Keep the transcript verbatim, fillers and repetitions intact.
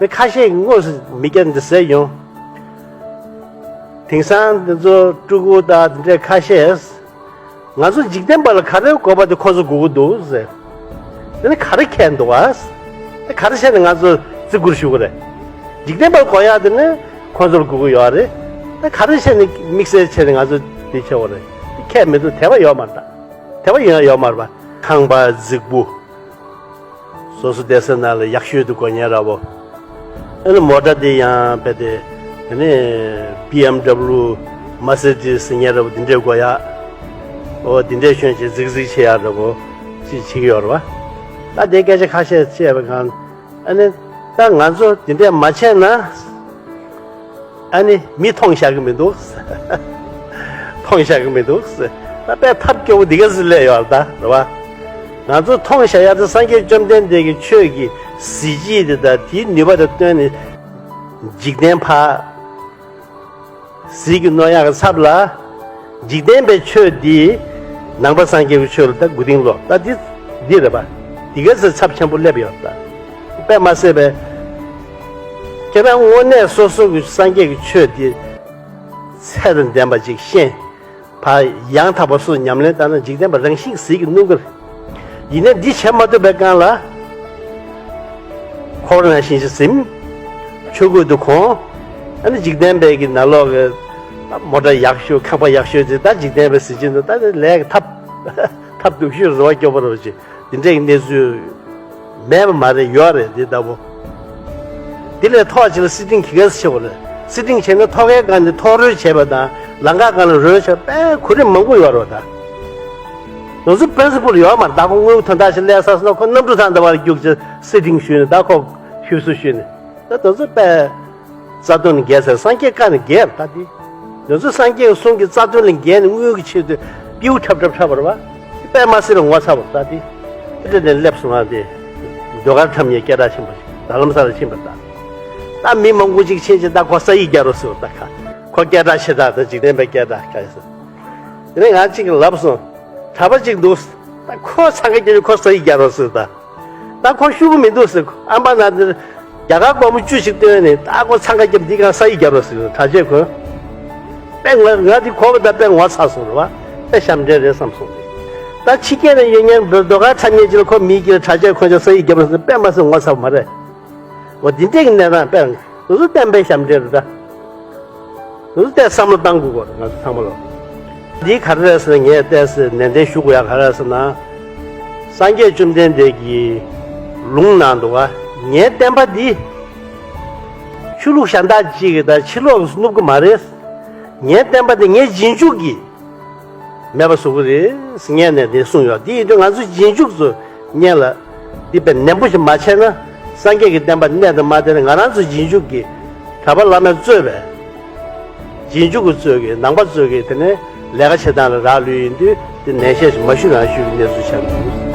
ཁ་ཤས་ཀྱིས་དངོས་སུ་མི་སྐྱ་འདི་ཟེར་ཡོང་། དེང་སང་འདི་ཚོ་སྤྲུལ་སྐུ་དང་འདི་འདྲའི་ཁ་ཤས། ང་ཚོ་འཇིག་རྟེན་པ་ལ་ག་རེ་དགོས་པ་དེ་ཁོ་ཚོ་དགོས་ཀྱི་འདུག་ཟེར། དེ་ནི་ག་རེ་ཁྱད་འདུག་ཨ། དེ་ག་རེ་བྱས་ནས་ང་ཚོ་བརྩི་བཀུར་ཞུ་གི་རེད། འཇིག་རྟེན་པ་དགོས་ཡག་དེ་ནི་ཁོ་ཚོར་དགོས་ཀྱི་ཡོད་རེད། དེ་ག་རེ་བྱས་ནས་དམིགས་བསལ་བྱས་ནས་ང་ཚོ་དེ་བྱེད་དགོས་རེད། དེ་ཁྱད་མི་འདུག་དད་པ་ཡོད་མ་རེད་ད། དད་པ་ཡོད་ཡོད་མ་རེད་པ། ཁང་པ་རྫིག་པོ། སོ་སོ་བསྡད་ས་ནང་ལ་ཡག་ཤོས་དེ་དགོས་མཁན་འདྲ་པོ། ཨ་ནི་མོ་ཊ་དེ་ཡང་རྦད་དེ། དེ་ནས་བི་ཨེམ་ཌབ་ལུ། མར་སི་ཌི་སི་ཟེར་མཁན་འདྲ་པོ་དེ་འདྲས་དགོས་ཡག་འོ་དེ་འདྲས་ཤོན་བྱས་རྫིག་རྫིག་བྱེད་ཡག་འདྲ་པོ་ཅིག་བྱེད་ཀྱི་ཡོད་རེད་པ། ད་དེ་སྐད་ཆ་ཁ་ཤས་བཤད་པའི་སྒང་། ཨ་ནི་ད་ང་ཚོ་དེ་འདྲས་མ་བྱས་ན། ཨ་ནི་མི་མཐོང་བཞག་གི་མི་འདུག་མཐོང་བཞག་གི་མི་འདུག་ད་དཔེ་ཐབས་སྐྱོ་པོ་འདི་ག་ཟིག་སླེབས་ཡོད་རེད་ད། རེད་པ། ང་ཚོ་མཐོང་བཞག་ཡག་དེ་སངས་རྒྱས་བཅོམ་ལྡན་འདས་ཀྱི་ཆོས་ཀྱི་གཟི་བརྗིད་དེ་དང་དེའི་ནུས་པ་དང་བསྟུན་ནས། འཇིག་རྟེན་ཕར་ཟིལ་གྱིས་གནོན་ཡག་གི་ཚབ་ལ། འཇིག་རྟེན་པའི་ཆོས་འདི་ནང་པ་སངས་རྒྱས་ཀྱི་ཆོས་ལ་ད་མགོ་རྟིང་སློག་ད་འདི་འདི་རེད་པ། འདི་ག་ཚོད་ཚབས་ཆེན་པོ་སླེབས་ཡོད་ད། དཔེ་མ་སྲིད་པའི། ཁྱེད་རང་དངོས་གནས་སོ་སོ་གི་སངས་རྒྱས་ཀྱི་ཆོས་འདི་ཚད་དང་ལྡན་པ་ཅིག་ཤེས། ཕར་ཡང་དག་པ་སོ་སོ་ཉམས་ལེན་བཏང་ན་འཇིག་རྟེན་པ་རང་བཞིན་གྱིས་ཟིལ་གྱིས་གནོན་གྱི་རེད། ཡིན་ནའི་འདི་བྱེད་མ་ཐུབ་པའི་སྒང་ལ། འཁོར་བ་ནང་བཞིན་ཞིག་ཟིན། ཆོས་གོས་དེ་གོན། ཨ་ནི་འཇིག་རྟེན་པའི་གི་ནང་ལོགས་ཀྱི་མོ་ཊ་ཡག་ཤོས་ཁང་པ་ཡག་ཤོས་དེ་ད་འཇིག་རྟེན་པའི་གཟི་བརྗིད་དུ་ད་དེ་ལས་ཀྱི་ཐབས་ཐབས་སྡུག་ཤོས་རེད་པ། སྐྱོ་པོ་རེད་པ་ཅིག་དེ་འདྲའི་གནས་ཚུལ་མེད་པ་མ་རེད། ཡོད་རེད་དེ་ལྟ་བུ། དེ་ལས་ཐོག་ཅིག་ལ་སི་ཊིང་ག་གེ་སེ་བྱེད་དགོས་རེད། སི་ཊིང་བྱས་ན་ཐོག་ཁའི་སྒང་ནས་ཐོག་རོལ་བྱས་པ་དང་ལམ་ཁ་སྒང་ལ་རོལ་བྱས་པ་དཔེ་གོ་རིམ་མང་པོ་ཡོད་རེད་པ་ད། དེ་ཚོ་པི་རིན་སི་པལ་ཡོད་མ་རེད་ད། ཁོ་དངུལ་དོན་དག་ཅིག་སླེབས་ཚར་སོང་ན་ཁོ་གནམ་གྲུ་ཐང་འདྲ་བ་ལ་རྒྱུགས་བྱས་སི་ཊིང་ཞུས་ནས་ད་ཁོ་ཞུ་སུ་ཞུས་ནས་ད་དེ་ཚོ་དཔེ། རྩ་དོན་ལས་འགལ་ཟེར། སངས་རྒྱས་བཀའ་ནས་འགལ་ད་དེ། དེ་ཚོ་སངས་རྒྱས་ཀྱི་གསུང་གི་རྩ་དོན་ལས་འགལ་ནས་དངུལ་གྱི་ཆེད་དུ་པིའུ་འཁྲབ་འཁྲབ་འཁྲབ་པ་རེད་པ། དཔེ་མ་སྲིད་པའི་ངོ་ཚ་བ་རེད་ད་དེ། དེ་འདྲ་ནས་སླེབས་སོང་ང་དེ། ཟློས་གར་འཁྲབ་མཁན་སྐད་གྲགས་ཆེན་པོ་ཞིག་རྡ་རམ་ས་ལ་ཕྱིན་པ་ད། ད་མི་མང་པོ་ཅིག་ཕྱིན་བྱས་ད་ཁོ་ས་ཡིག་རྒྱག་རོགས་ཟེར་བ་ད་ཁ། ཁོ་སྐད་གྲགས་ཆེ་དྲགས་ད་འཇིག་རྟེན་པའི་སྐད་གྲགས་ཁ་ཡིན་ཟེར། དེ་ནས་ང་གཅིག་གིས་ལབ་སོང་། གྲྭ་པ་གཅིག་འདུག་ད་ཁོ་འཚང་ཁ་རྒྱབ་ཀྱི་ཁོ་ས་ཡིག་རྒྱག་རོགས་ཟེར་ད། ད་ཁོ་ཤུ་གུ་མི་འདུག་ཟེར། ཨམ་པ་ན་འདིར་རྒྱ་གར་སྒོར་མོ་བཅུ་ཞིག་བཏོན་ནས་ད་ཁོ་འཚང་ཁ་རྒྱབ་འདི་གང་ས་ཡིག་རྒྱབ་རོགས་ཟེར། གྲྭ་ཆས་གོན། དཔེ་ང་ང་འདི་གོ་བ་ད་དཔེ་ངོ་ཚ་སོང་རེད་པ། དཔེ་ཞབས་འདྲེན་རེད་བསམ་སོང་། ད་ཕྱི་རྒྱལ་ནས་ཡོད་མཁན་འདི་ཟློས་གར་འཁྲབ་མཁན་ཅིག་ལ་ཁོ་མིའི་དཀྱིལ་ལ་གྲྭ་ཆས་གོན་ཅིག་ས་ཡིག་རྒྱབ་རོགས་ཟེར། དཔེ་མ་སྲིད་ངོ་ཚ་བ་མ་རེད། འོ་འདི་འདྲས་ཀྱི་གནས་སྟངས་དཔེ་རང་། དེ་ཚོ་བསྟན་པའི་ཞབས་འདྲེན་རེད་ད། དེ་ཚོ་བལྟས་བསམ་བློ་བཏང་དགོས་ཀྱི་རེད་ང་ཚོ་ཚང་མ་ལ། འདི་ག་རེ་རེད་ཟེར་ན་ངས་བལྟས་ཟེར་ནན་ཏན་ཞུ་དགོས་ཡག་ག་རེ་རེད་ཟེར་ན། སངས་རྒྱས་བཅོམ་ལྡན་འདས་ཀྱི་ལུང་ནང་འདུག་ག་ངའི་བསྟན་པ་འདི་ཆོས་ལུགས་གཞན་དག་ཅིག་གིས་ད་ཕྱི་ལོགས་སུ་བསྣུབ་ཀྱི་མ་རེད། ངའི་བསྟན་པ་འདི་ངའི་རྗེས་འཇུག་གིས་མེད་པ་བཟོ་གི་རེད་ཟེར་ངས་ནས་དེ་གསུངས་ཡོད། དེ་ཡིན་དུས་ང་ཚོ་རྗེས་འཇུག་ཚོ་སྔོན་ལ་འདི་དཔེ་ནན་པོ་ཞིག་མ་བྱས་ན། སངས་རྒྱས་ཀྱི་བསྟན་པ་གནས་དང་མ་གནས་ང་རང་ཚོ་རྗེས་འཇུག་གི་གྲྭ་པ་བླ་མས་གཙོས་པའི་རྗེས་འཇུག་གི་གཙོས་ཀྱི་ནང་པ་གཙོས་ཀྱི་དེ་ནས་ལས་ཀ་བྱེད་སྟངས་ལ་རག་ལུས་ཡིན་དུས་དེ་ནན་བཤད་ཞིག་མ་ཞུ་རང་ཞུ་གི་གནས་ཚུལ་ཆགས་འདུག